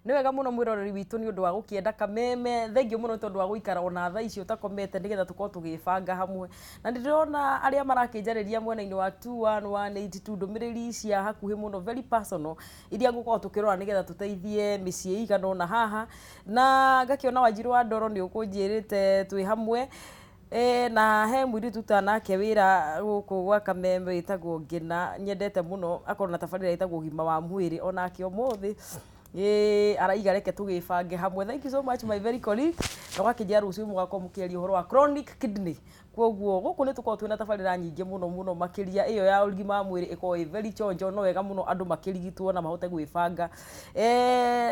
Nĩ wega mũno mwĩroreri witũ nĩ ũndũ wa gũkĩenda Kameme. Thengiũ mũno nĩ tondũ wa gũikara ona thaa ici ũtakomete nĩgetha tũkorwo tũgĩbanga hamwe. Na nĩ ndĩrona arĩa marakĩnjarĩria mwena-inĩ wa 21182 ndũmĩrĩri cia hakuhĩ mũno, very personal, iria ngũkorwo tũkĩrora nĩgetha tũteithie mĩciĩ ĩigana ũna haha. Na ngakĩona Wanjirũ wa Ndoro nĩ ũkũnjĩrĩte twĩ hamwe. Na he mũirĩtu nake wĩra gũkũ gwa Kameme wĩtagwo Ngĩna, nyendete mũno, akorwo na tabarĩra ĩtagwo Ũgima wa Mwĩrĩ, onake ũmũthĩ araiga reke tũgĩbange hamwe. Thank you so much, my very colleague. Na ũgakĩnjĩra rũciũ mũgakorwo mũkĩaria ũhoro wa chronic kidney. Koguo gũkũ nĩ tũkoragwo twĩna tabarĩra nyingĩ mũno mũno, makĩria ĩyo ya ũgima wa mwĩrĩ ĩkoragwo ĩ very chonjo. No wega mũno andũ makĩrigitwo na mahote gwĩbanga.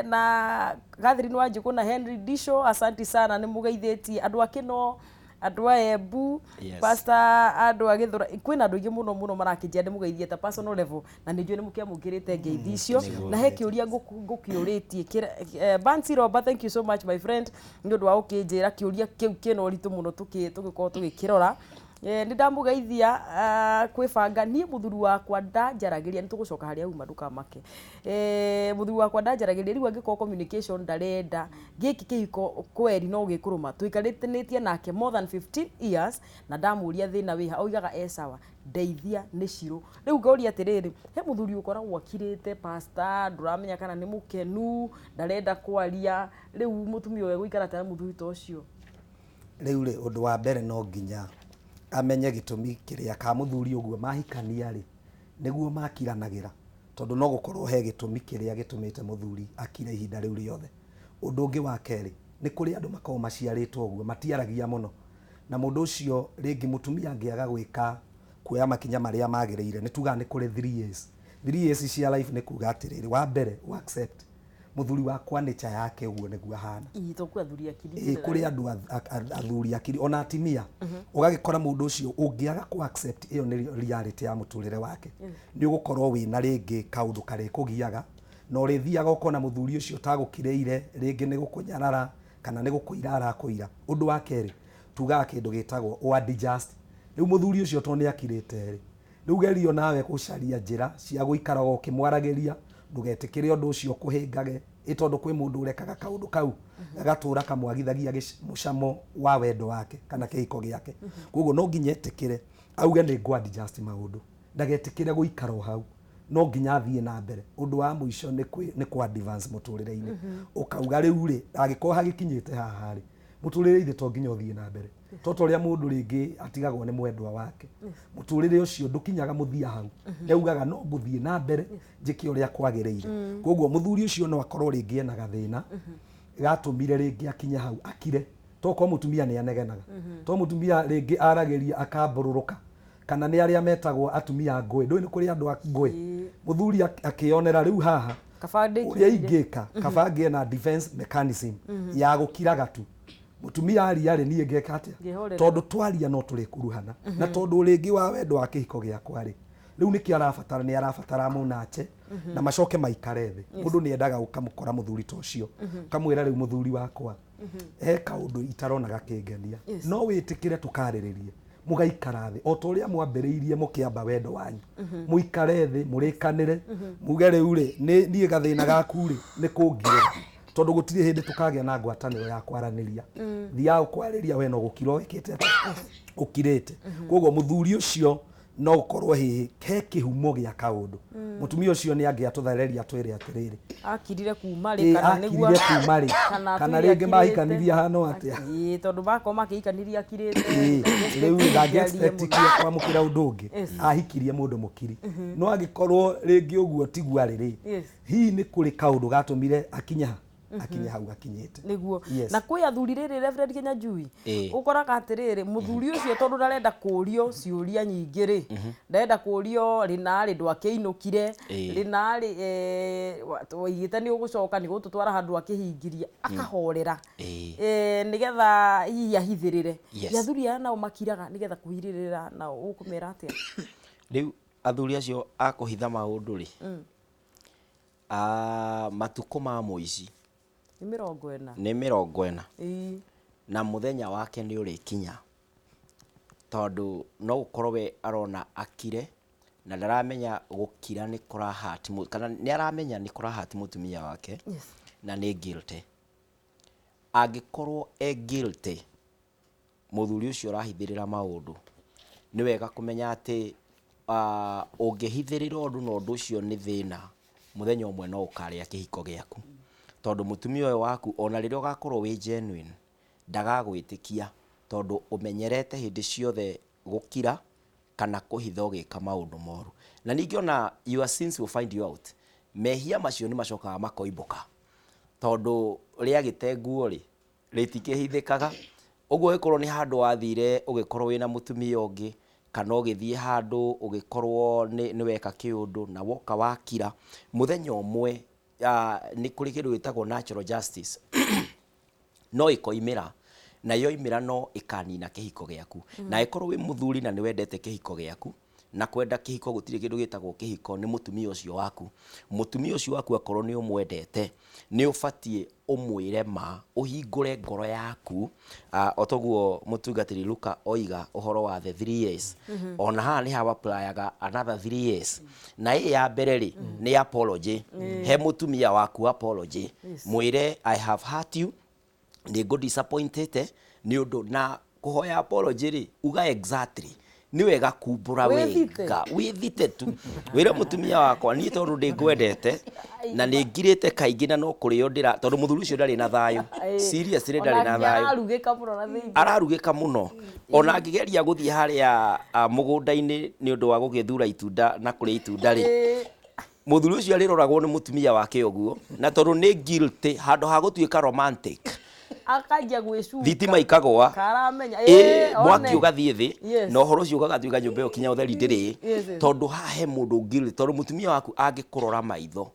Na Catherine Wanjikũ na Henry Disho, asanti sana, nĩ mũgeithĩtie andũ a Kĩno, andũ a Embu. Pastor, andũ a Gĩthũra, kwĩna andũ aingĩ mũno mũno marakĩnjĩra ndĩmũgeithie ta personal level, na nĩ njũĩ nĩ mũkĩamũkĩrĩte ngeithi icio. Na he kĩũria ngũkĩũrĩtie. Bansi Roba, thank you so much, my friend, nĩ ũndũ wa gũkĩnjĩra kĩũria kĩu kĩna ũritũ mũno tũgĩkorwo tũgĩkĩrora. Nĩ ndamũgeithia. Kwĩbanga, niĩ mũthuri wakwa ndanjaragĩria, nĩ tũgũcoka harĩa uma, ndũkamake. Mũthuri wakwa ndanjaragĩria, rĩu angĩkorwo communication ndarenda, gĩkĩ kĩhiko kweri no gĩkũrũma? Tũikarĩtĩtie nake more than 15 years na ndamũria thĩna wĩha, oigaga e sawa. Ndeithia, nĩ Cirũ. Rĩu ngoria atĩrĩrĩ, he mũthuri ũkoragwo akirĩte, pastor, ndũramenya kana nĩ mũkenu, ndarenda kwaria. Rĩu mũtumia ũyũ egũikara atĩa na mũthuri ta ũcio? Rĩu rĩ, ũndũ wa mbere no nginya amenye gĩtũmi kĩrĩa ka mũthuri ũguo mahikania rĩ nĩguo makiranagĩra, tondũ no gũkorwo he gĩtũmi kĩrĩa gĩtũmĩte mũthuri akire ihinda rĩu rĩothe. Ũndũ ũngĩ wa kerĩ, nĩ kũrĩ andũ makoragwo maciarĩtwo ũguo, matiaragia mũno, na mũndũ ũcio rĩngĩ mũtumia angĩaga gwĩka kuoya makinya marĩa magĩrĩire, nĩ tugaga nĩ kũrĩ 3 A's. 3 A's cia life nĩ kuga atĩrĩrĩ, wa mbere, u accept mũthuri wakwa nature yake ũguo nĩguo ahana. Ii, to kwĩ athuri akiri. Ĩ, kũrĩ andũ athuri akiri ona atimia. Ũgagĩkora mũndũ ũcio ũngĩaga ku accept ĩyo nĩ reality ya mũtũrĩre wake, nĩ ũgũkorwo wĩna rĩngĩ kaũndũ karĩkũgiaga, na ũrĩthiaga ũkona mũthuri ũcio tagũkirĩire, rĩngĩ nĩ gũkũnyarara kana nĩ gũkũira arakũira. Ũndũ wa kerĩ, tugaga kĩndũ gĩtagwo o adjust. Rĩu mũthuri ũcio to nĩ akirĩte rĩ, rĩu gerio nawe gũcaria njĩra cia gũikaraga ũkĩmwaragĩria, ndũgetĩkĩre ũndũ ũcio ũkũhĩngage, ĩ tondũ kwĩ mũndũ ũrekaga kaũndũ kau gagatũra kamwagithagia mũcamo wa wendo wake kana kĩhiko gĩake. Koguo no nginya etĩkĩre auge nĩ ngũ adjust maũndũ, ndagetĩkĩre gũikara o hau, no nginya athiĩ na mbere. Ũndũ wa mũico nĩ kũ advance mũtũrĩre-inĩ, ũkauga rĩu rĩ, angĩkorwo hagĩkinyĩte haha rĩ, mũtũrĩre ithe to nginya ũthiĩ na mbere, to ta ũrĩa mũndũ rĩngĩ atigagwo nĩ mwendwa wake, mũtũrĩre ũcio ndũkinyaga mũthia hau, nĩaugaga no ngũthiĩ na mbere njĩke ũrĩa kwagĩrĩire. Koguo mũthuri ũcio no akorwo rĩngĩ ena gathĩna gatũmire rĩngĩ akinye hau akire, tokorwo mũtumia nĩ anegenaga, to mũtumia rĩngĩ aragĩria akambũrũrũka, kana nĩ arĩa metagwo atumia a ngũĩ. Ndũĩ nĩ kũrĩ andũ a ngũĩ? Mũthuri akĩonera rĩu haha Kaba ũrĩa ndĩkirĩire. Ingĩka kaba ngĩe na defense mechanism ya gũkiraga tu. Mũtumia aria rĩ, niĩ ngeka atĩa? Ngĩhorera. Tondũ twaria no tũrĩkuruhana, na tondũ rĩngĩ wa wendo wa kĩhiko gĩakwa rĩ, rĩu nĩkĩo arabatara, nĩ arabatara mũnache na macoke maikare thĩ. Mũndũ nĩ endaga ũkamũkora mũthuri ta ũcio, ũkamwĩra, rĩu mũthuri wakwa, he kaũndũ itarona gakĩngenia, no wĩtĩkĩre tũkarĩrĩrie? Mũgaikara thĩ o ta ũrĩa mwambĩrĩirie mũkĩamba wendo wanyu, mũikare thĩ, mũrĩkanĩre, muge rĩu rĩ, niĩ gathĩna gaku rĩ nĩ kũngirĩra, tondũ gũtirĩ hĩndĩ tũkagĩa na ngwatanĩro ya kwaranĩria. Thiaga kwarĩria we no gũkira wĩkĩte atĩa? Ũkirĩte. Koguo mũthuri ũcio no ũkorwo hihi he kĩhumo gĩa kaũndũ. Mũtumia ũcio nĩ angĩatũthereria atwĩre atĩrĩrĩ, Akirire kuma rĩ, kana nĩguo akirire kuma rĩ, kana kana atũire rĩngĩ akirĩte. mahikanirie hano atĩa. Ĩĩ, tondũ makorwo makĩhikanirie akirĩte. Rĩu ndangĩ expect kwamũkĩra ũndũ ũngĩ. Ahikirie mũndũ mũkiri, no angĩkorwo rĩngĩ ũguo tiguo arĩ rĩ, hihi nĩ kũrĩ kaũndũ gatũmire akinye ha akinye hau akinyĩte. Nĩguo. Yes. Na kwĩ athuri rĩrĩ, Reverend Kĩnyanjui, ũkoraga atĩrĩrĩ, mũthuri ũcio tondũ ndarenda kũrio ciũria nyingĩ rĩ, ndarenda kũrio rĩna rĩ ndwakĩinũkire, rĩna rĩ waigĩte nĩ ũgũcoka nĩ gũtũtwara handũ, akĩhingiria, akahorera, nĩgetha hihi ahithĩrĩre. Athuri aya nao makiraga nĩgetha kũhirĩrĩra, nao ũkũmera atĩa? Rĩu athuri acio a kũhitha maũndũ rĩ, matukũ ma mũici nĩ 40. Nĩ 40. Na mũthenya wake nĩ ũrĩkinya, tondũ no gũkorwo we arona akire na ndaramenya gũkira nĩ kũrahati, kana nĩ aramenya nĩ kũrahati mũtumia wake. Na nĩ guilty. Angĩkorwo e guilty, mũthuri ũcio ũrahithĩrĩra maũndũ, nĩ wega kũmenya atĩ ũngĩhithĩrĩra ũndũ na ũndũ ũcio nĩ thĩna, mũthenya ũmwe no ũkarĩa kĩhiko gĩaku. Tondũ mũtumia ũyũ waku ona rĩrĩa ũgakorwo wĩ genuine, ndagagwĩtĩkia tondũ ũmenyerete hĩndĩ ciothe gũkira kana kũhitha ũgĩka maũndũ moru. Na ningĩ ona your sins will find you out. Mehia macio nĩ macokaga makoimbũka. Tondũ rĩagĩte nguo rĩ, rĩtikĩhithĩkaga. Ũguo ũgĩkorwo nĩ handũ wathire ũgĩkorwo wĩna mũtumia ũngĩ, kana ũgĩthiĩ handũ ũgĩkorwo nĩ weka kĩũndũ na woka wakira, mũthenya ũmwe nĩ kũrĩ kĩndũ gĩtagwo natural justice. No ĩkoimĩra, na yoimĩra no ĩkanina kĩhiko gĩaku. Na ĩkorwo wĩ mũthuri na nĩ wendete kĩhiko gĩaku, na kwenda kĩhiko gũtirĩ kĩndũ gĩtagwo kĩhiko, nĩ mũtumia ũcio waku. Mũtumia ũcio waku akorwo nĩ ũmwendete, nĩ ũbatiĩ ũmwĩre ma, ũhingũre ngoro yaku. O toguo mũtungatĩri Luka oiga ũhoro wa the 3 years. Ona haha nĩ hawa applyaga another 3 years. Na ĩ ya mbere rĩ, nĩ apology. He mũtumia waku apology. Mwĩre I have hurt you, nĩ ngũ disappointed nĩ ũndũ. Na kũhoya apology rĩ, uga exactly nĩ wega kumbũra wega, wĩthite tu, wĩre mũtumia wakwa niĩ tondũ ndĩngwendete na nĩ ngirĩte kaingĩ na no kũrĩo ndĩra, tondũ mũthuri ũcio ndarĩ na thayũ, seriously ndarĩ na thayũ, ararugĩka mũno. Ona angĩgeria gũthiĩ harĩa mũgũnda-inĩ nĩ ũndũ wa gũgĩthura itunda na kũrĩa itunda rĩ, mũthuri ũcio arĩroragwo nĩ mũtumia wake ũguo, na tondũ nĩ guilty, handũ ha gũtuĩka romantic akanjia gwĩcuka, thitima ikagwa, mwaki ũgathiĩ thĩ, na ũhoro ũcio ũgagatuĩka nyũmba ĩyo kinya ũtheri ndĩrĩ, tondũ haha he mũndũ guilty. Tondũ mũtumia waku angĩkũrora maitho,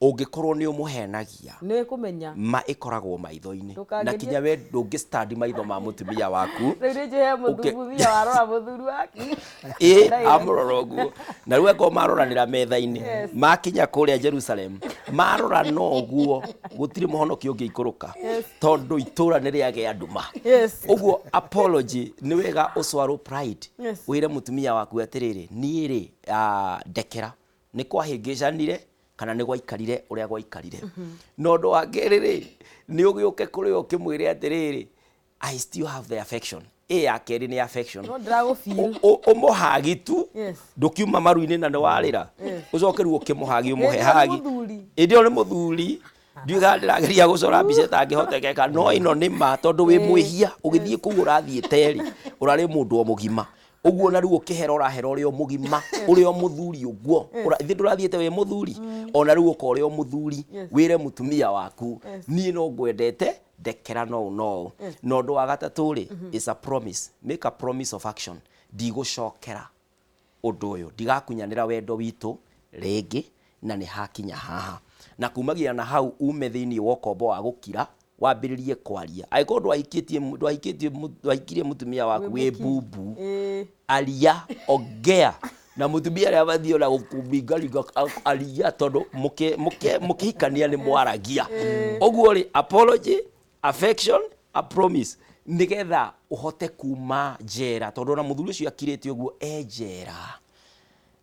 ũngĩkorwo nĩ ũmũhenagia, nĩ kũmenya ma ĩkoragwo maitho-inĩ, na kinya we ndũngĩ stand maitho ma mũtumia waku. Rĩu nĩ njĩhe mũtumia warora mũthuri wake, amũrora ũguo, na rĩu akorwo maroranĩra metha-inĩ, makinya kũrĩa Jerusalem, marora no ũguo, gũtirĩ mũhonokio ũngĩikũrũka, tondũ itũra nĩ rĩagĩa nduma. Ũguo apology nĩ wega ũswallow pride, wĩre mũtumia waku atĩrĩrĩ, niĩ rĩ ndekera, nĩ kwahĩngĩcanire kana nĩ gwaikarire ũrĩa gwaikarire. Na ũndũ wa kerĩ rĩ, nĩ ũgĩũke kũrĩ we ũkĩmwĩre atĩrĩrĩ, I still have the affection. Ĩ ya kerĩ nĩ affection. Ũmũhagi tu, ndũkiuma maru-inĩ na nĩ warĩra, ũcoke rĩu ũkĩmũhagi ũmũhe hagi. Ĩndĩ ĩyo nĩ mũthuri, ndiũĩ kana ndĩrageria gũcora mbica ĩtangĩhotekeka, no ĩno nĩ ma, tondũ wĩ mwĩhia, ũgĩthiĩ kũu ũrathiĩte rĩ, ũrarĩ mũndũ o mũgima. Ũguo na rĩu ũkĩhera ũrahera ũrĩ o mũgima, ũrĩ o mũthuri ũguo. Ithe ndũrathiĩte wĩ mũthuri, ona rĩu ũka ũrĩ o mũthuri, wĩre mũtumia waku, niĩ no ngwendete, ndekera no no. Na ũndũ wa gatatũ rĩ, is a promise. Make a promise of action. Ndigũcokera ũndũ ũyũ, ndigakunyanĩra wendo witũ rĩngĩ, na nĩ hakinya haha. Na kumagia na hau ume thĩinĩ wa ũkombo wa gũkira, wambĩrĩrie kwaria. Angĩkorwo ndwahikirie mũtumia waku wĩ bubu, aria, ongea na mũtumia arĩa mathiĩ ona gũkũringaringa, aria, tondũ mũkĩhikania nĩ mwaragia. Ũguo rĩ, apology, affection, a promise, nĩgetha ũhote kuma njera, tondũ ona mũthuri ũcio akirĩte ũguo e njera,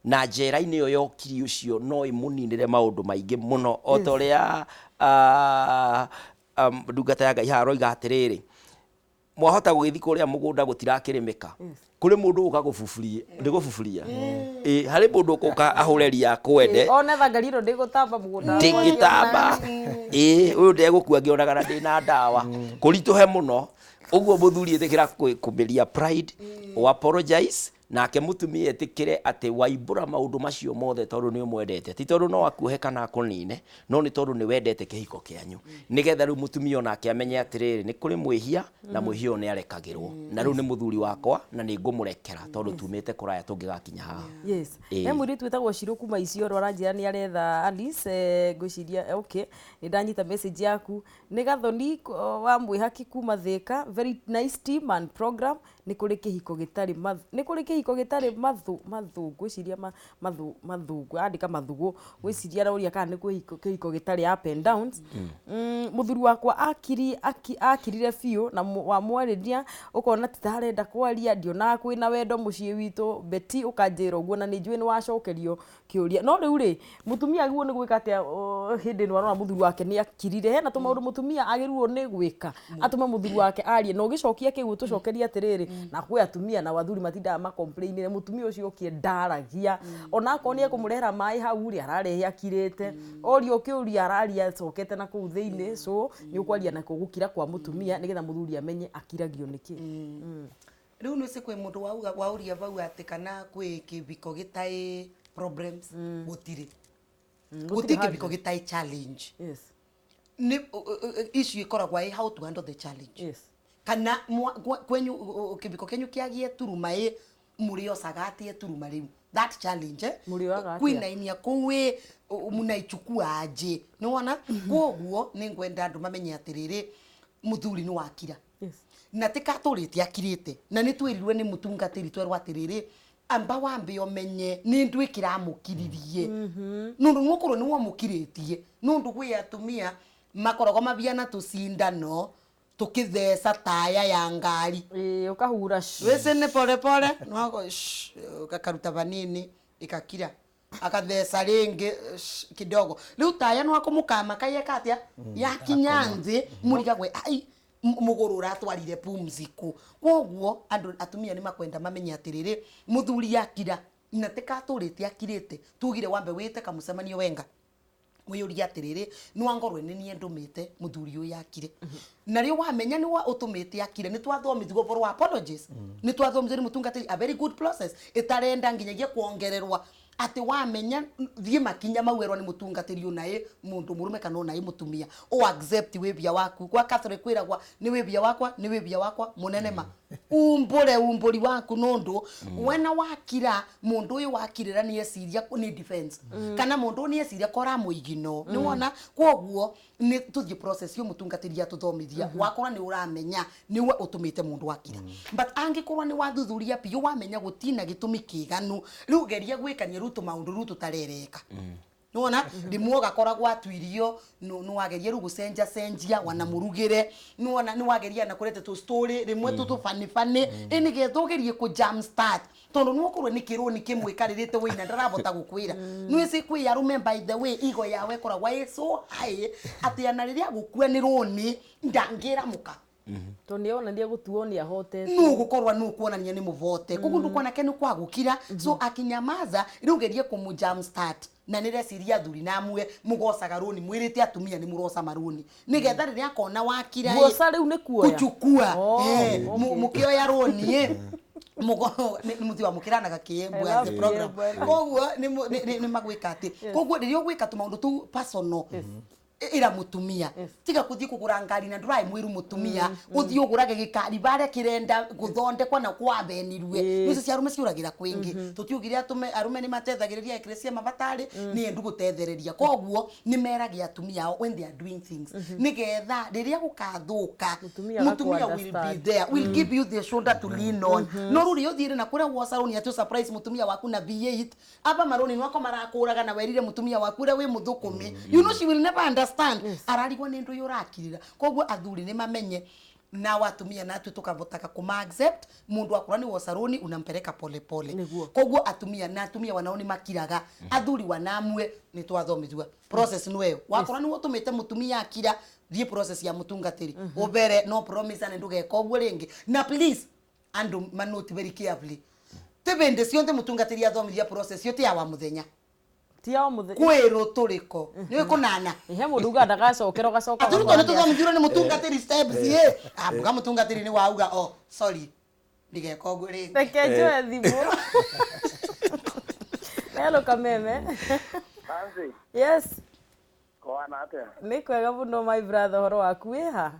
na njera-inĩ ĩyo ya ũkiri ũcio no ĩmũninĩre maũndũ maingĩ mũno, o ta ũrĩa ndungata ya Ngai haha aroiga atĩrĩrĩ, mwahota gũgĩthiĩ kũrĩa mũgũnda gũtirakĩrĩmĩka, kũrĩ mũndũ ũka gũbuburia, nĩ gũbuburia, harĩ mũndũ ũgũka ahũre ria akwende, one thangari ĩno ndĩgũtamba mũgũnda, ndĩngĩtamba, ũyũ ndegũkua ngĩonaga na ndĩna ndawa, kũritũhe mũno. Ũguo mũthuri ĩtĩkĩra kũmĩria pride, o apologize, nake mũtumia ĩtĩkĩre atĩ waimbũra maũndũ macio mothe tondũ nĩ ũmwendete, ti tondũ no akuohe kana akũnine, no nĩ tondũ nĩ wendete kĩhiko kĩanyu, nĩgetha rĩu mũtumia onake amenye atĩrĩrĩ, nĩ kũrĩ mwĩhia na mwĩhia ũyũ nĩ arekagĩrwo, na rĩu nĩ mũthuri wakwa na nĩ ngũmũrekera tondũ tumĩte kũraya tũngĩgakinya haha. Yes. He mũirĩtu wĩtagwo Shiro kuma Isiolo aranjĩra nĩ aretha Alice, ngwĩciria okay, nĩ ndanyita message yaku. Nĩ Gathoni wa Mwĩhaki kuma Thĩka, very nice team and program. Nĩ kũrĩ kĩhiko gĩtarĩ nĩ kũrĩ kĩhiko Kĩhiko gĩtarĩ mathu ngwĩciria mathu andĩka mathugu ngwĩciria aroria kana nĩ kĩhiko gĩtarĩ up and downs. Mũthuri wakwa akirire biũ na wamwarĩria ũkona ti ta arenda kwaria, ndionaga kwĩna wendo mũciĩ witũ. Betty ũkanjĩra ũguo na nĩ njũĩ nĩ wacokerio kĩũria, no rĩu rĩ, mũtumia agĩrĩirwo nĩ gwĩka atĩa hĩndĩ ĩno arona mũthuri wake nĩ akirire? Hena tũmaũndũ mũtumia agĩrĩirwo nĩ gwĩka atũme mũthuri wake arie? Na ũgĩcokia kĩu ũtũcokerie atĩrĩrĩ, na kwĩ atumia na athuri matindaga macomplainire mũtumia ũcio ũkie ndaragia, ona akorwo nĩ ekũmũrehera maĩ hau rĩ, ararehe akirĩte, orio kĩũria araria acokete na kũu thĩinĩ. So nĩ ũkwaria na gũkira kwa mũtumia nĩgetha mũthuri amenye akiragio nĩkĩ. Rĩu nĩ kwĩ mũndũ wauga wauria bau atĩ kana kwĩ kĩbiko gĩtaĩ problems. Gũtirĩ. Gũtirĩ kĩbiko gĩtaĩ challenge. Nĩ issue ĩkoragwo ĩ how to handle the challenge. Kana kwenyu kĩbiko kĩanyu kĩagie turuma ĩ, mũrĩocaga atĩa turuma rĩu, that challenge, eh? Mũrĩoyaga atĩa? Kwinainia kũu ĩ, mnaichukua aje? Nĩwona, koguo nĩ ngwenda andũ mamenye atĩrĩrĩ, mũthuri nĩ wakira na tikatũrĩte akirĩte, na nĩ twĩrirwe nĩ mũtungatĩri twerwo atĩrĩrĩ, amba wambe ũmenye nĩ ndũ ĩkĩramũkiririe, nũndũ nĩũkorwo nĩ wamũkirĩtie, nũndũ gwĩ atumia makoragwo mabiana tũcindano tũkĩtheca taya ya ngari. Ĩĩ, ũkahura. Wĩci nĩ pole pole nwako gakaruta vanini ikakira, akatheca rĩngĩ kidogo, rĩu taya nwako mũkama kaieka atĩa yakinya nthĩ, mũrigagwe ai mũgũrũ ũratwarire pumziku. Koguo andũ atumia nĩ makwenda mamenye atĩrĩrĩ, mũthuri akira na tikatũrĩte akirĩte, tugire wambe wĩte kamũcemanio wenga, wĩyũrie atĩrĩrĩ, nĩwangorwe nĩ niĩ ndũmĩte mũthuri ũyũ akire, na rĩu wamenya nĩ wa ũtũmĩte akire, nĩ twathomithio ũhoro wa apologies, nĩ twathomithio nĩ mũtungatĩri, a very good process ĩtarenda nginyagia kuongererwa, atĩ wamenya thiĩ makinya mau erwo nĩ mũtungatĩri, ũnaĩ mũndũ mũrũme kana ũnaĩ mũtumia, o accept wĩbia waku. Kwa Catholic kwĩragwa nĩ wĩbia wakwa, nĩ wĩbia wakwa mũnene ma umbũre umbũri waku, nũndũ wena wakira, mũndũ ũyũ wakirĩra nĩ eciria nĩ defense, kana mũndũ ũyũ nĩ eciria kora mũigino, nĩ wona. Koguo nĩ tũthiĩ process yo mũtungatĩri atũthomithia, wakorwo nĩ ũramenya nĩwe ũtũmĩte mũndũ akira. But angĩkorwo nĩ wathuthuria biũ wamenya gũtina gĩtũmi kĩganu, rĩu geria gwĩkania rĩu tũmaũndũ rĩu tũtarereka, nĩwona, rĩmwe ũgakora gwatuirio nĩwageria rĩu gũcenja cenjia wanamũrugĩre, nĩwona, nĩwageria na kũrete tũ story rĩmwe tũtũ funny funny ĩ, nĩgetha ũgerie kũ jump start, tondũ nĩũkorwo nĩ kĩrũni kĩmwe karĩrĩte wĩina ndarabota gũkwĩra. Nĩwĩci kwĩ arũme, by the way, igo yao ĩkoragwo ĩ so high atĩ ana rĩrĩa gũkua nĩ rũni ndangĩra mũka. Tondũ nĩ onania gũtuo nĩ ahotete. Nũ gũkorwo nũ kuonania nĩ mũvote, koguo ndũkuona nĩ kwa gũkira, so akinyamaza rĩu gerie kũmũ jump start. Na nĩ reciria athuri namwe mũgocaga rũni, mwĩrĩte atumia nĩ mũroca marũni, nĩgetha rĩrĩa akona wakira ĩ, Guoca rĩu nĩ kuoya. Kuchukua. Oh, okay. Mũkĩoya rũni ĩ, nĩ mũthi wa mũkĩranaga kĩembu I as love the program. kĩembu. Koguo nĩ magwĩka atĩ koguo rĩrĩa ũgwĩka tũmaũndũ tũu personal, ĩra mũtumia, tiga kũthiĩ kũgũra ngari na ndũraĩ mwĩru mũtumia, ũthiĩ ũgũrage gĩkari barĩa kĩrenda gũthondekwa na kwabenirue. Nĩcio cia arũme ciũragĩra kwĩngĩ, tũtiugire arũme nĩ matethagĩrĩria eklesia mabatarĩ nĩ endu gũtethereria, koguo nĩ merage atumia ao when they are doing things, nĩgetha rĩrĩa gũkathũka, Mũtumia mũtumia will be agaku-understand. there, will give you the shoulder to lean on. No rĩu rĩrĩa ũthiĩre na kũrĩa woca rũni atĩ surprise mũtumia waku na V8 aba marũni nwako marakũraga, na werire mũtumia waku ũrĩa wĩ mũthũkũmi, you know she will never understand, ararigwo nĩ ndũ ũrakirĩra. Koguo athuri nĩ mamenye, nao atumia natue tukavotaga kuma accept mundu akura ni woca rũni, unampeleka pole pole. Nĩguo. Koguo atumia na atumia wanao nĩ makiraga, athuri wanamwe nĩ twathomithua process nĩweyo, wakora nĩ ũtũmĩte mũtumia akira, thiĩ process ya mũtungatĩri ũbere, no promise nĩ ndũgeka ũguo rĩngĩ. Na please andũ manote very carefully, ti bĩndĩ cionthe mũtungatĩri athomithia process ĩyo ti ya wa mũthenya. Ti ya o mũthenya. Kwĩ rũtũrĩko nĩ kũnana. He mũndũ ugaga ndagacokera, ũgacoka. Atũrutwo nĩ tũthomithirwo nĩ mũtungatĩri steps ĩ, ambuga mũtungatĩri nĩ wauga, oh sorry, ndigeka ũguo rĩngĩ. Reke njoe thimũ. Hello Kameme. Nancy, Yes. kwana atĩa? Nĩ kwega mũno, my brother, ũhoro waku wĩ ha?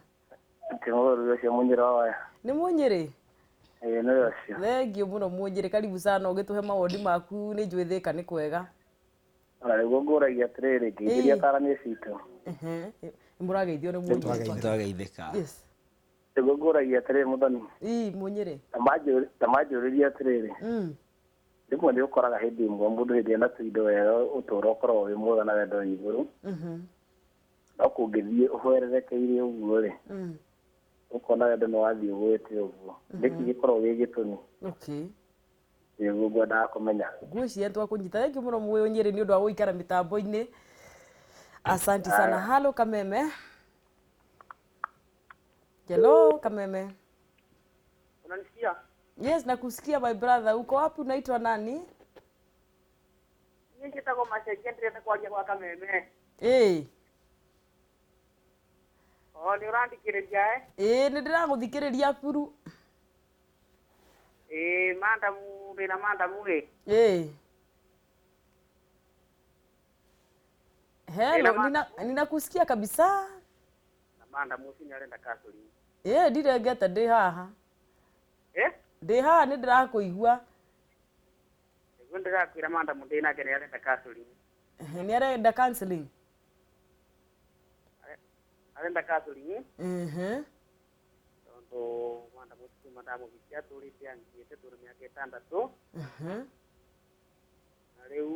Kĩmũgũrũ ũcio mũnyĩrĩ wa waya. Nĩ mũnyĩrĩ? Ĩĩ, nĩwe ũcio. Thengiũ mũno mũnyĩrĩ, karibu sana ũgĩtũhe mawoni maku, nĩ njũĩ Thĩka nĩ kwega. Ona nĩguo ngũragia atĩrĩrĩ, ngeithĩria Ĩĩ. atarani citũ. Ehe, nĩ mũrageithio nĩ mũnyĩrĩ. Twageithĩka. Yes. Nĩguo ngũragia atĩrĩrĩ mũthoni. Ii munyire. Ta manjũrĩrie atĩrĩrĩ. Rĩmwe nĩ ũkoraga hĩndĩ ĩmwe mũndũ hĩndĩ ĩna tũindo wega ũtũũro ũkoragwo wĩ mwega na wendo wĩ igũrũ. No kũngĩthiĩ ũhwererekeire ũguo rĩ, ũkona wendo nĩ wathiĩ ũgũĩte ũguo. Nĩkĩ gĩkoragwo gĩ gĩtũmi? Okay. Nĩguo ngwendaga kũmenya. Ngwĩciria twakũnyita. Thank you mũno Mũnyĩrĩ nĩ ũndũ wa gũikara mĩtambo-inĩ. Asante sana. Halo Kameme. Hello Kameme. Unanisikia? Yes, nakusikia my brother. Uko wapi? Unaitwa nani? Niĩ njĩtagwo Macenjia ndĩrenda kwaria gwa Kameme. Eh. O nĩ ũrandikĩrĩria eh? Eh, nĩ ndĩragũthikĩrĩria buru. Ĩĩ mandamu ndĩna mandamu ĩ. Eh. Hello, ninakusikia kabisa. Na mandamu ũcio nĩ arenda counseling. Eh, ndirengete ndĩ haha. Eh? Ndĩ haha nĩ ndĩrakũigua. Nĩguo ndĩrakwĩra mandamu ndĩ nake nĩ arenda counseling. Nĩ arenda counseling. Arenda counseling. Tondũ mandamu ũcio kuma ndamũhikia atũrĩte angiĩte tũrĩ mĩaka ĩtandatũ. Na rĩu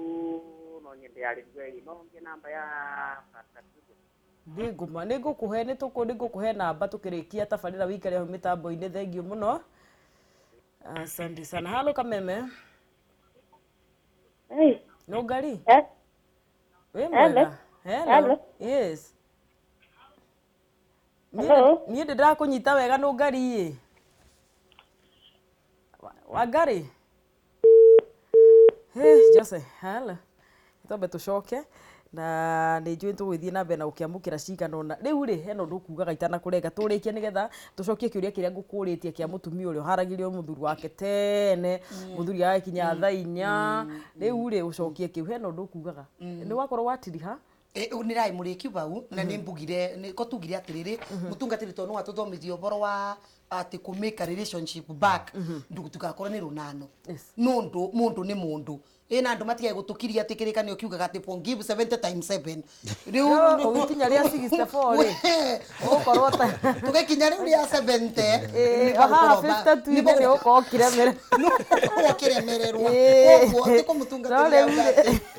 no nyende arĩrio ĩ no ngĩe namba ya Pastor Tuju. Nĩngũma nĩngũkũhe nĩngũkũhe namba tũkĩrĩkia tabarĩra wĩikare hau mĩtambo-inĩ. Thengiũ mũno. Asante sana. Halo Kameme. Hey. Nũngari? Eh? Wĩ mwega? Hello. Hello. Yes. Hello. Niĩ ndĩrakũnyita wega Nũngari ĩ. Wangari? Hey, Jose, hello. Twambe tũcoke na nĩ njũĩ tũgũgĩthiĩ na mbere na gũkĩamũkĩra cigana ũna. Rĩu rĩ, hena ũndũ ũkugaga itanakũrenga tũrĩkie nĩgetha tũcokie kĩũria kĩrĩa ngũkũrĩtie kĩa mũtumia ũrĩa ũharagĩrio mũthuri wake tene, mũthuri agagĩkinya thaa inya. Rĩu rĩ, ũcokie kĩu, hena ũndũ ũkugaga. Nĩ wakorwo watiriha? Nĩ rai mũrĩkiu bau na nĩ mbugire ko tugire atĩrĩrĩ mũtungatĩri tondũ nĩ watũthomithia ũhoro wa atĩ kũ make a relationship back ndũgakorwo nĩ rũnano nũndũ mũndũ nĩ mũndũ ĩna andũ matigae gũtũkiria atĩ kĩrĩkanĩro kiugaga atĩ forgive 70 times 7 rĩu ũgĩkinya rĩa 64 rĩ ũgũkorwo ta tũgĩkinya rĩu rĩa 70 haha 52 nĩ ũgũkorwo ũkĩremererwo koguo ti kũmũtungatĩria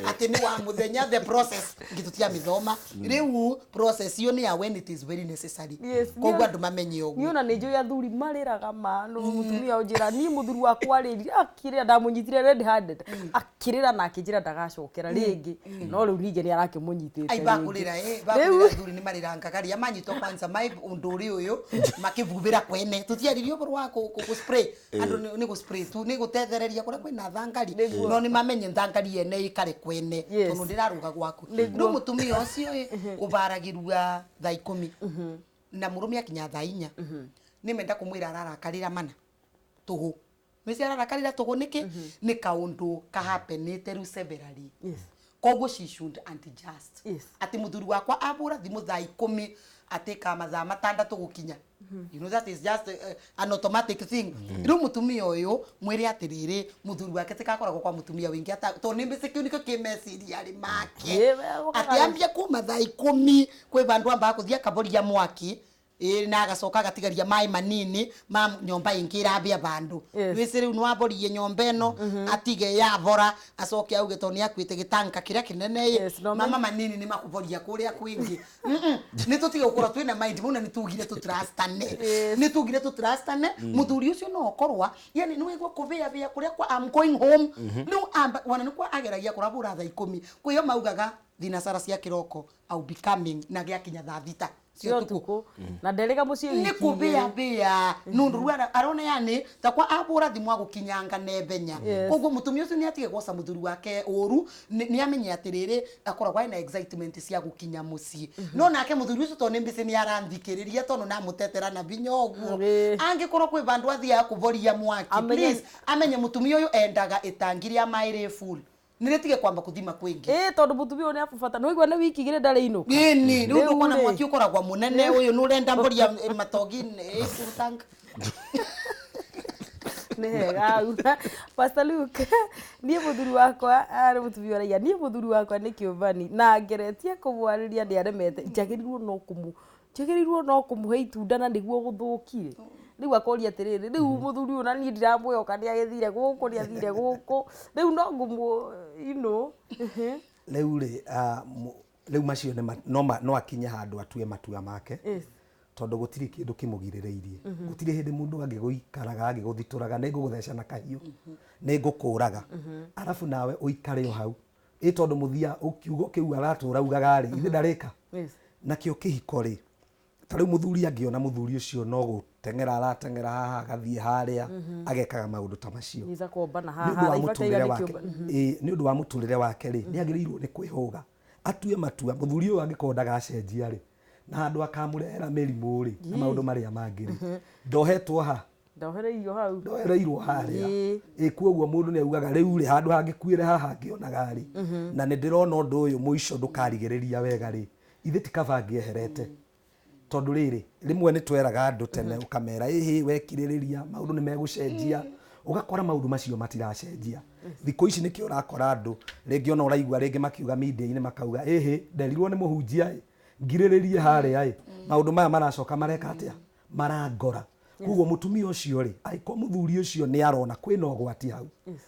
atĩ nĩ wa mũthenya the process ngĩtũtia mĩthoma rĩu process iyo nĩ ya when it is very necessary koguo andũ mamenye ũguo. Niĩ ona nĩ njũĩ athuri marĩraga ma no mũtumia ũnjĩra niĩ mũthuri wakwa rĩ akĩrĩra ndamũnyitire red handed akĩrĩra na akĩnjĩra ndagacokera rĩngĩ no rĩu ningĩ nĩ arakĩmũnyitĩte. Ai bakũrĩra bakũrĩra athuri nĩ marĩrangaga rĩa manyitwo kwanza mai ũndũ ũrĩ ũyũ makĩvuvĩra kwene tũtiaririe ũhoro wa kũ spray andũ nĩ gũ spray tu nĩ gũtethereria kũrĩa kwĩna thangari no nĩ mamenye thangari yene ĩkare kwene tondũ ndĩrarũga gwaku. Rĩu mũtumia ũcio ũbaragĩrua thaa 10 na mũrũme akinya thaa 4 nĩ menda kũmwĩra ararakarĩra mana tũhũ mĩci ararakarĩra tũhũ nĩkĩ nĩ kaũndũ kahapenĩte rĩu severally. Koguo she should adjust atĩ mũthuri wakwa abũra thimũ thaa 10 atĩ ka mathaa 6 gũkinya. You know that is just an automatic thing. Rĩu mũtumia ũyũ mwĩre atĩrĩrĩ mũthuri wake tikakoragwo kwa mũtumia wĩngĩ ata tondũ nĩ mbĩcĩ kĩu nĩkĩo kĩ meciria rĩ make atĩ ambia kuma thaa 10 kwĩ vandũ ambaga kũthiĩ akaboria mwaki na agacoka agatigaria maĩ manini ma nyomba ĩngĩ ĩrambia vandũ wĩci rĩu nĩwaborie nyomba ĩno atige yabora acoke auge tondũ nĩakuĩte gĩtanka kĩrĩa kĩnene ĩ mama manini nĩ makũboria kũrĩa kwĩngĩ. Nĩ tũtige gũkorwo twĩna mind mũno nĩ tugire tũtrustane nĩ tugire tũtrustane mũthuri ũcio no okorwa yani nĩ waigua kũvĩavĩa kũrĩa kwa I'm going home rĩu amba wana nĩ kwa ageragia kũrabũra thaa 10 kwĩyo maugaga thinacara cia kĩroko I'll be coming na gĩakinya thaa 6 cia ũtukũ na nderĩga mũciĩ nĩ kũvĩavĩa nũndũ rĩu arona yani ta kwa abũra thimũ agũkinyanga nembenya. Koguo mũtumia ũcio nĩ atige gwoca mũthuri wake ũru nĩ amenye atĩrĩrĩ akoragwo ena excitement cia gũkinya mũciĩ no nake mũthuri ũcio tondũ nĩ mbĩcĩ nĩ aranthikĩrĩria tondũ namũtetera na binya ũguo angĩkorwo kwĩ vandũ athiaga kũboria mwaki please amenye mũtumia ũyũ endaga ĩtangi rĩa maĩ rĩ full nĩrĩtige kwamba kũthima kwĩngĩ tondũ mũtumia ũyũ nĩ abũbata nĩ waigua nĩ wiki igĩrĩ ndarĩ inũka ĩni rĩu ndũkona mwaki ũkoragwo mũnene ũyũ nĩ ũrenda mboria matogi full tank. Nĩ hega. Pastor Luke, niĩ mũthuri wakwa arĩ mũtumia ũraiya niĩ mũthuri wakwa nĩ kĩũmbani na ngeretie kũmwarĩria nĩ aremete njagĩrĩirwo no Njagĩrĩirwo no kũmũhe itunda na nĩguo gũthũkire. Rĩu akoria atĩrĩrĩ, rĩu mũthuri ũyũ na niĩ ndiramwĩhoka, nĩ agĩthire gũkũ, nĩ athire gũkũ, rĩu no ngũmũ you know. Rĩu rĩ, rĩu macio no akinye handũ atue matua make. Tondũ gũtirĩ kĩndũ kĩmũgirĩrĩirie. Gũtirĩ hĩndĩ mũndũ angĩgũikaraga agĩgũthitũraga, nĩ ngũgũtheca na kahiũ, nĩ ngũkũraga, arabu nawe ũikare o hau. Ĩ tondũ mũthia kiugo kĩu aratũra ugaga rĩ, ithe ndarĩka. Nakĩo kĩhiko rĩ, ta rĩu mũthuri angĩona mũthuri ũcio no gũteng'era arateng'era haha agathiĩ harĩa, agekaga maũndũ ta macio. Nĩ kuombana Nĩ ũndũ haha wa ibataire mũtũrĩre nĩ wake. kĩũmba. Ĩ, nĩ ũndũ wa mũtũrĩre wake rĩ, nĩ agĩrĩirwo nĩ kwĩhũga, atue matua. Mũthuri ũyũ angĩkorwo ndagacenjia rĩ, na handũ akamũrehera mĩrimũ rĩ, na maũndũ marĩa mangĩ rĩ, ndohetwo ha? Ndohereirio hau. Ndohereirwo harĩa. Ĩ kuoguo mũndũ nĩ augaga rĩu rĩ, handũ hangĩkuĩre haha ngĩonaga rĩ, na nĩ ndĩrona ũndũ ũyũ mũico ndũkarigĩrĩria wega rĩ, ithe ti kaba ngĩeherete. Tondũ rĩrĩ, rĩmwe nĩ tweraga andũ tene ũkamera ĩhĩ wekirĩrĩria maũndũ nĩ megũcenjia, ũgakora maũndũ macio matiracenjia. Thikũ ici nĩkĩo ũrakora andũ rĩngĩ ona ũraigua rĩngĩ makiuga media-inĩ makauga ĩhĩ nderirwo nĩ mũhunjia ĩ ngirĩrĩrie harĩa ĩ, maũndũ maya maracoka mareka atĩa, marangora. Koguo mũtumia ũcio rĩ, angĩkorwo mũthuri ũcio nĩ arona kwĩna ũgwati hau,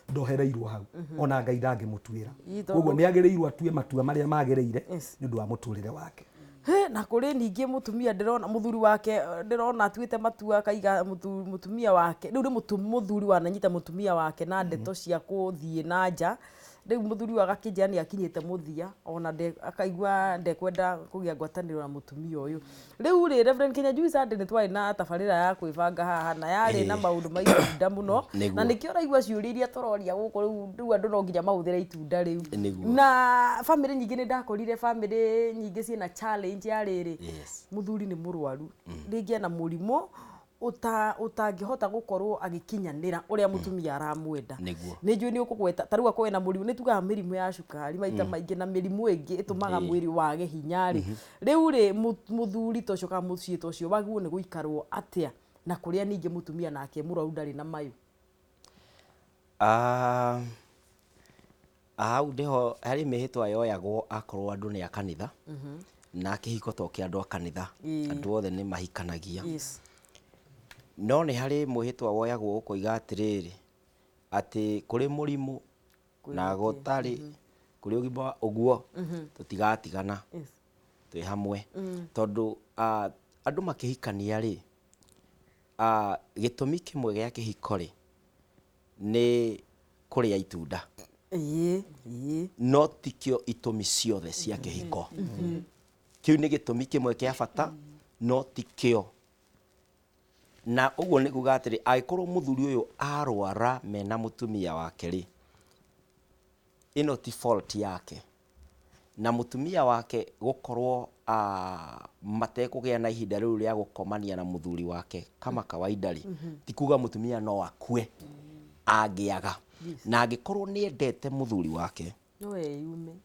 ndohereirwo hau, ona Ngai ndangĩmũtuĩra. Koguo nĩ agĩrĩirwo atue matua marĩa magĩrĩire nĩ ũndũ wa mũtũrĩre wake. He, na kũrĩ ningĩ mũtumia ndĩrona mũthuri wake, ndĩrona atuĩte matua akaiga mũtumia wake rĩu nĩ mũthuri wananyita mũtumia wake na ndeto cia kũthiĩ na nja. Rĩu mũthuri ũyũ agakĩnjĩra nĩ akinyĩte mũthia, ona akaigua ndekwenda kũgĩa ngwatanĩro na mũtumia ũyũ. Rĩu rĩ, Reverend Kinyanjui Sunday nĩ twarĩ na tabarĩra ya kwĩbanga haha na yarĩ na maũndũ ma itunda mũno, na nĩkĩo ũraigua ciũria iria tũroria gũkũ rĩu andũ no nginya mahũthĩre itunda rĩu. Na bamĩrĩ nyingĩ nĩ ndakorire bamĩrĩ nyingĩ ciĩna challenge ya rĩrĩ, mũthuri nĩ mũrwaru, rĩngĩ ena mũrimũ ũtangĩhota gũkorwo agĩkinyanĩra ũrĩa mũtumia aramwenda. Nĩ njũĩ nĩ ũkũgweta ta rĩu akorwo ena mũrimũ, nĩ tugaga mĩrimũ ya cukari maita maingĩ na mĩrimũ ĩngĩ ĩtũmaga mwĩrĩ wage hinya rĩ. Rĩu rĩ, mũthuri ta ũcio kana mũciĩ ta ũcio wagĩrĩirwo nĩ gũikarwo atĩa na kũrĩa ningĩ mũtumia nake mũrwaru ndarĩ na mayũ? Hau nĩho harĩ mĩhĩtwa yoyagwo akorwo andũ nĩ a kanitha, na kĩhiko to kĩa andũ a kanitha, andũ othe nĩ mahikanagia. No nĩ harĩ mwĩhĩtwa woyagwo ũkoiga atĩrĩrĩ, atĩ kũrĩ mũrimũ na gũtarĩ, kũrĩ ũgima ũguo, tũtigatigana, twĩ hamwe. Tondũ andũ makĩhikania rĩ, gĩtũmi kĩmwe gĩa kĩhiko rĩ, nĩ kũrĩa itunda. No tikĩo itũmi ciothe cia kĩhiko. Kĩu nĩ gĩtũmi kĩmwe kĩa bata, no tikĩo. Na ũguo nĩ kuga atĩrĩ, angĩkorwo mũthuri ũyũ arwara mena mũtumia wake rĩ, ĩno ti fault yake. Na mũtumia wake gũkorwo matekũgĩa na ihinda rĩu rĩa gũkomania na mũthuri wake kama kawaida rĩ, ti kuga mũtumia no akue angĩaga. Na angĩkorwo nĩ endete mũthuri wake,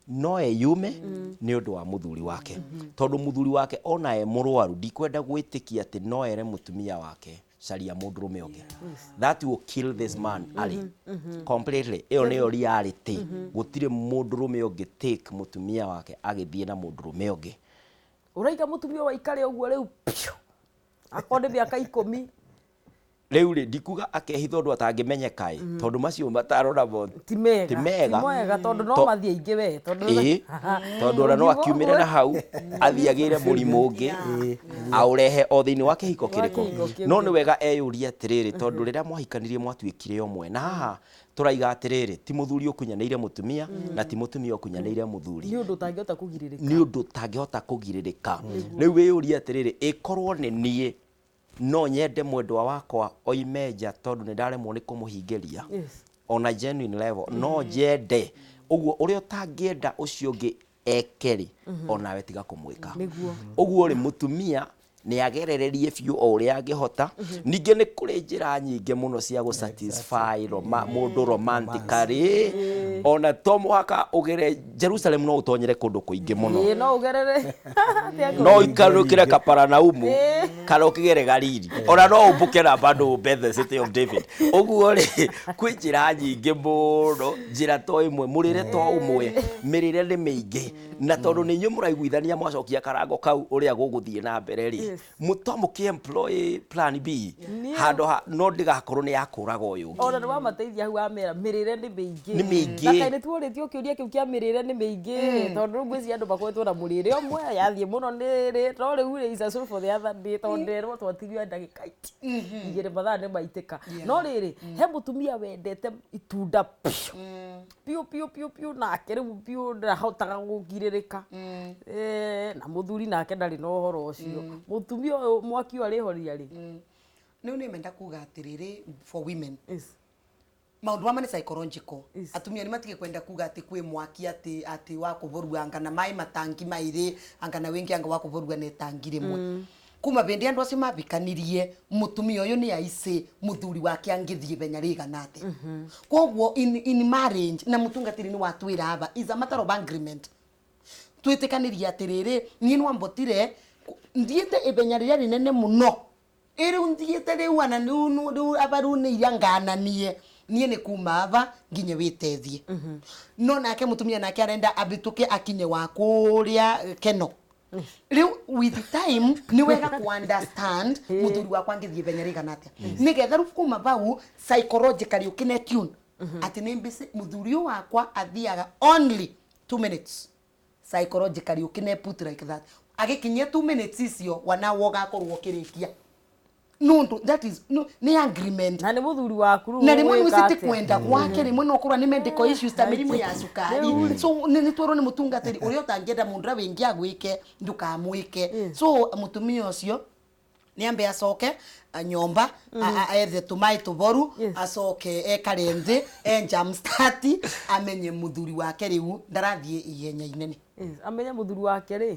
no eyume nĩ ũndũ wa mũthuri wake. Tondũ mũthuri wake ona e mũrwaru, ndikwenda gwĩtĩkia atĩ no ere mũtumia wake caria mũndũrũme ũngĩ. That will kill this man ali completely. Ĩyo nĩyo reality. Gũtirĩ mũndũrũme ũngĩ take mũtumia wake agĩthiĩ na mũndũrũme ũngĩ. Ũraiga mũtumia waikare ũguo rĩu piũ, akorwo nĩ mĩaka 10. Rĩu rĩ, ndikuga akehitha ũndũ atangĩmenyeka ĩ, tondũ macio matarora mo ti mega, ti mega. Ti mega, tondũ no mathiĩ aingĩ we, tondũ ĩ, tondũ ona no akiumĩre na hau athiagĩre mũrimũ ũngĩ aũrehe o thĩinĩ wa kĩhiko kĩrĩkũ. No nĩ wega eyũrie atĩrĩrĩ, tondũ rĩrĩa mwahikanirie mwatuĩkire ũmwe, na haha tũraiga atĩrĩrĩ, ti mũthuri ũkunyanĩire mũtumia na ti mũtumia ũkunyanĩire mũthuri. Nĩ ũndũ ũtangĩhota kũgirĩrĩka. Nĩ ũndũ ũtangĩhota kũgirĩrĩka. Rĩu wĩyũrie atĩrĩrĩ, ĩkorwo nĩ niĩ no nyende mwendwa wakwa oime nja tondũ nĩ ndaremwo nĩ kũmũhingĩria. On a genuine level, no nyende ũguo ũrĩa ũtangĩenda ũcio ũngĩ eke rĩ, onawe tiga kũmwĩka. Ũguo rĩ, mũtumia Nĩ agerererie biũ o ũrĩa angĩhota. Ningĩ nĩ kũrĩ njĩra nyingĩ mũno cia gũ satisfy mũndũ romantically. Ona to mũhaka ũgere Jerusalem, no ũtonyere kũndũ kũingĩ mũno. Ĩĩ, no ũgerere. No ikarũkĩre Kaparanaumu kana ũkĩgere Galili, ona no ũmbũke na bado ũmbe the city of David. Ũguo rĩ, kwĩ njĩra nyingĩ mũno, njĩra to ĩmwe, mũrĩre to ũmwe, mĩrĩre nĩ mĩingĩ. Na tondũ nĩ inyuĩ mũraiguithania mwacokia karango kau ũrĩa gũgũthiĩ na mbere rĩ, to mũkĩ employ plan B handũ ha no ndĩgakorwo nĩ ya kũraga ũyũ ũngĩ. Ona nĩ wamateithia hau wamera mĩrĩre nĩ mĩingĩ. Nĩ mĩingĩ. Na kaĩ nĩ tuorĩtio kĩũria kĩu kĩa mĩrĩre nĩ mĩingĩ, tondũ rĩu ngwĩciria andũ makoretwo na mũrĩre ũmwe yathiĩ mũno nĩ rĩ, no rĩu rĩ is a show for the other day, tondũ nderwo twatigio ndagĩka 2 mathaa nĩ maitĩka. No rĩrĩ, he mũtumia wendete itunda piũ piũ piũ piũ piũ, nake rĩu piũ ndahotaga gũkirĩrĩka. Na mũthuri nake ndarĩ na ũhoro ũcio. Mũtumia ũyũ mwaki ũyũ arĩhoria rĩ? Rĩu nĩ menda kuga atĩrĩrĩ, for women, maũndũ mama nĩ psychological. Atumia nĩ matige kwenda kuga atĩ kwĩ mwaki atĩ wa kũvorua anga na maĩ matangi mairĩ, anga na wĩngĩ anga wa kũvorua na itangi rĩmwe. Kuma bĩndĩ andũ acio mabikanirie, mũtumia ũyũ nĩ aici mũthuri wake angĩthiĩ benya rĩigana atĩa. Koguo in marriage na mũtungatĩri nĩ watwĩra aba is a matter of agreement. Twĩtĩkanĩrie atĩrĩrĩ, niĩ nwambotire thiĩte ithenya rĩrĩa rĩnene mũno, ĩrĩu thiĩte rĩu ana rĩu aba rĩu nĩ iria ngananie niĩ nĩ kuma aba nginye wĩtethie. No nake mũtumia nake arenda abĩtũke akinye wa kũrĩa keno. Rĩu with time nĩ wega ku understand mũthuri wakwa angĩthiĩ ithenya rĩigana atĩa, nĩgetha rĩu kuma bau psychologically ũkĩne tune atĩ nĩ mbĩcĩ mũthuri ũyũ wakwa athiaga only 2 minutes. Psychologically ũkĩne put like that, agĩkinyia 2 minutes icio wanawo ũgakorwo ũkĩrĩkia nundu that is no, nĩ agreement. Na nĩ mũthuri waku rĩu Na rĩmwe ũgwĩka nĩ ti atĩa? Kwenda gwake, rĩmwe no korwo nĩ medical issues ta mĩrimũ ya cukari. So nĩ twerwo nĩ mũtungatĩri ũrĩa ũtangĩenda mũndũ ũrĩa wĩngĩ agwĩke ndũkamwĩke. So mũtumia ũcio nĩ ambe acoke nyomba ethe tũmaĩ tũboru, acoke ekare nthĩ e jump start amenye mũthuri wake rĩu ndarathiĩ ihenya inene. Yes, amenye mũthuri wake rĩ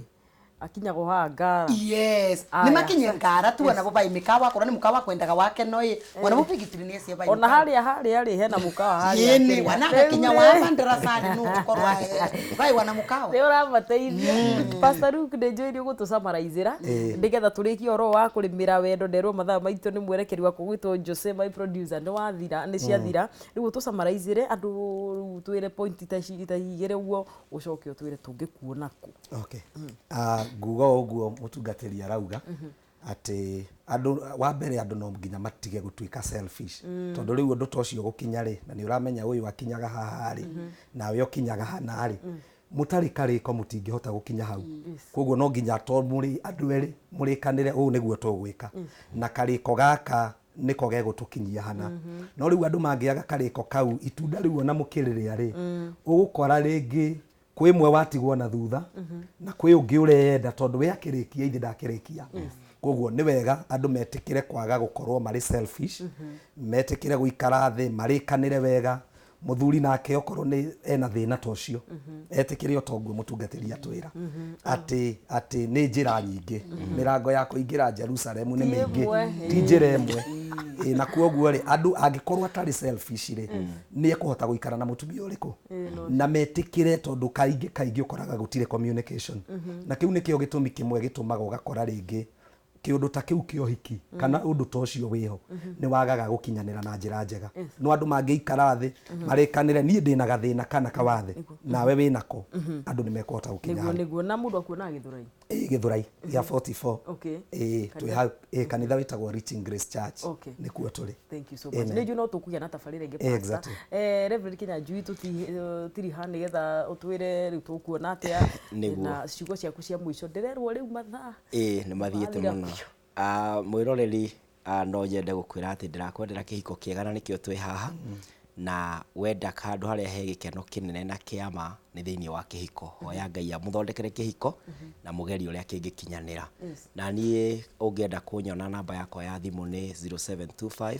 akinyaga o haha ngara. Yes. Aya. Nĩ makinye ngara tu, ona bo bai mĩkawa, akorwo nĩ mũkawa kwendaga wake no ĩ ona bo bigitiri nĩ ecie bai. Ona harĩa hena mũkawa harĩa yĩnĩ kĩrĩa. wanagakinya Rĩu wa rĩ, bandarasari nũ ũkorwo bai wana mũkawa. Nĩ ũramateithia. Pastor Luke, nĩ njũĩ nĩ ũgũtũcamaraizĩra nĩgetha tũrĩkie ũhoro wa kũrĩmĩra wendo. Nderwo mathaa maitũ nĩ mwerekeri wakwa gwĩtwo Jose, my producer, nĩ wathira, nĩ ciathira. Rĩu ũtũcamaraizĩre andũ, rĩu twĩre point ta ici ta igĩrĩ ũguo, ũcoke ũtwĩre tũngĩkuona kũ. Okay. Nguga o ũguo mũtungatĩri arauga atĩ andũ wa mbere, andũ no nginya matige gũtuĩka selfish, tondũ rĩu ũndũ ta ũcio gũkinya rĩ, na nĩ ũramenya ũyũ akinyaga haha rĩ, nawe ũkinyaga hana rĩ, mũtarĩ karĩko mũtingĩhota gũkinya hau. Koguo no nginya to mũrĩ andũ erĩ mũrĩkanĩre ũũ nĩguo tũgwĩka, na karĩko gaka nĩko gegũtũkinyia hana. No rĩu andũ mangĩaga karĩko kau, itunda rĩu ona mũkĩrĩrĩa rĩ, ũgũkora rĩngĩ kwĩ mwe watigwo na thutha na kwĩ ũngĩ ũreyenda tondũ we akĩrĩkia ithe ndakĩrĩkia. Koguo nĩ wega andũ metĩkĩre kwaga gũkorwo marĩ selfish, metĩkĩre gũikara thĩ marĩkanĩre wega. Mũthuri nake okorwo nĩ ena thĩna ta ũcio, etĩkĩre o toguo mũtungatĩri atwĩra atĩ nĩ njĩra nyingĩ, mĩrango ya kũingĩra Jerusalemu nĩ Ti mĩingĩ, ĩmwe, ti njĩra ĩmwe. Ĩ, na kuoguo rĩ, andũ angĩkorwo atarĩ selfish rĩ, nĩ ekũhota gũikara na mũtumia ũrĩkũ na metĩkĩre, tondũ kaingĩ kaingĩ ũkoraga gũtirĩ communication, na kĩu nĩkĩo gĩtũmi kĩmwe gĩtũmaga ũgakora rĩngĩ kĩũndũ ta kĩu kĩa ũhiki kana ũndũ ta ũcio wĩho nĩ wagaga gũkinyanĩra na njĩra njega. No andũ mangĩikara thĩ marĩkanĩre, niĩ ndĩna gathĩna kana kawathe nawe wĩnako, andũ nĩ mekũhota gũkinya Nĩguo hau. Nĩguo, na mũndũ akuonaga Gĩthũrai? Ĩ, Gĩthũrai gĩa 44. Ĩ, twĩ hau ĩ, kanitha wĩtagwo Reaching Grace Church. Nĩkuo tũrĩ. Thank you so much. Amen. Nĩ njũĩ no tũkũgĩa na tabarĩra ĩngĩ, Pastor. Exactly. Reverend Kinyanjui, tũtiriha nĩgetha ũtwĩre rĩu tũkuona atĩa Nĩguo. na ciugo ciaku cia mũico. Ndĩrerwo rĩu mathaa Ĩĩ, nĩ mathiĩte Mathira mũno. biũ. Mwĩroreri, no nyende gũkwĩra atĩ ndĩrakwendera kĩhiko kĩega, na nĩkĩo twĩ haha. Na wenda handũ harĩa he gĩkeno kĩnene na kĩama nĩ thĩinĩ wa kĩhiko. Hoya Ngai amũthondekere kĩhiko na mũgerie ũrĩa kĩngĩkinyanĩra. Na niĩ ũngĩenda kũnyona, namba yakwa ya thimũ nĩ 0725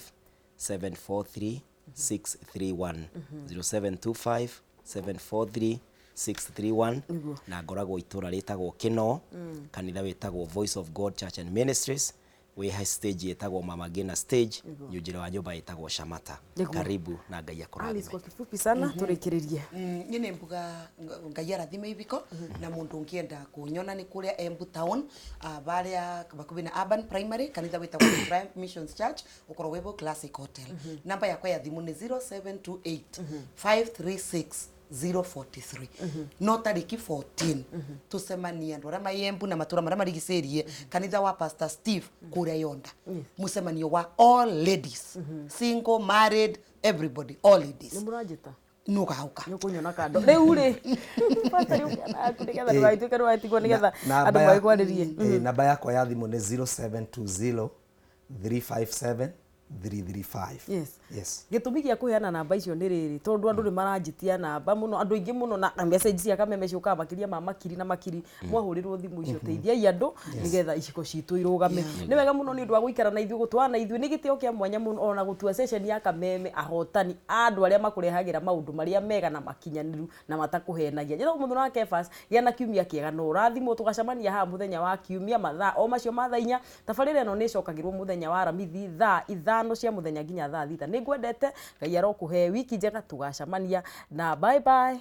743 631, 0725 743. 631 na ngoragwo itũra rĩtagwo Kĩno, kanitha wĩtagwo Voice of God Church and Ministries, wĩ stage ĩtagwo Mama Ngina stage, nyunjĩre wa nyũmba ĩtagwo Shamata. Karibu na Ngai Alice, akũrathime. kwa kifupi sana tũrĩkĩrĩrie. Niĩ nĩ mbuga Ngai arathime ibiko, na mundu ungienda kunyona ni kuria Embu town, baria bakubi na Urban Primary, kanitha witagwo The Triumph Missions Church, ukorwo wibo Classic Hotel. Namba yakwa ya thimu ni 0728 536 043. No tariki 14 tucemanie andu aria mai Embu na matura maria marigicirie, kanitha wa Pastor Steve kuria Yonda, mucemanio wa all ladies, single, married, everybody, all ladies. Nĩ mũranjĩta? Nugauka. Nĩ ũkũnyona kando rĩu rĩ, pastor, rĩu kĩana yaku nĩgetha ndũgagĩtuĩke nĩwatigwo, nĩgetha andũ magĩkwarĩrie. Namba yakwa ya thimũ nĩ 0720 357 335. Yes. Yes. Gĩtũmi gĩa kũheana namba icio nĩ rĩrĩ, tondũ andũ nĩ maranjĩtia namba mũno, andũ aingĩ mũno, na message cia Kameme ciũkaga makĩria ma makiri na makiri. Mwahũrĩrwo thimũ icio, teithiai andũ nĩgetha iciko citũ irũgame. Nĩ wega mũno nĩ ũndũ wa gũikara na ithuĩ, gũtwana na ithuĩ nĩ gĩtĩo kĩa mwanya mũno, ona gũtua session ya Kameme ahotani, andũ arĩa makũrehagĩra maũndũ marĩa mega na makinyanĩru na matakũhenagia. Njĩtagwo Mũthũna wa Kefas, gĩa na kiumia kĩega na ũrathimwo. Tũgacemania haha mũthenya wa kiumia mathaa o macio ma thaa 4. Tabarĩra ĩno nĩ ĩcokagĩrwo mũthenya wa Aramithi thaa 5 cia mũthenya nginya thaa 6. Nĩ ngwendete, Ngai arokũhe wiki njega, tũgacemania na bye bye.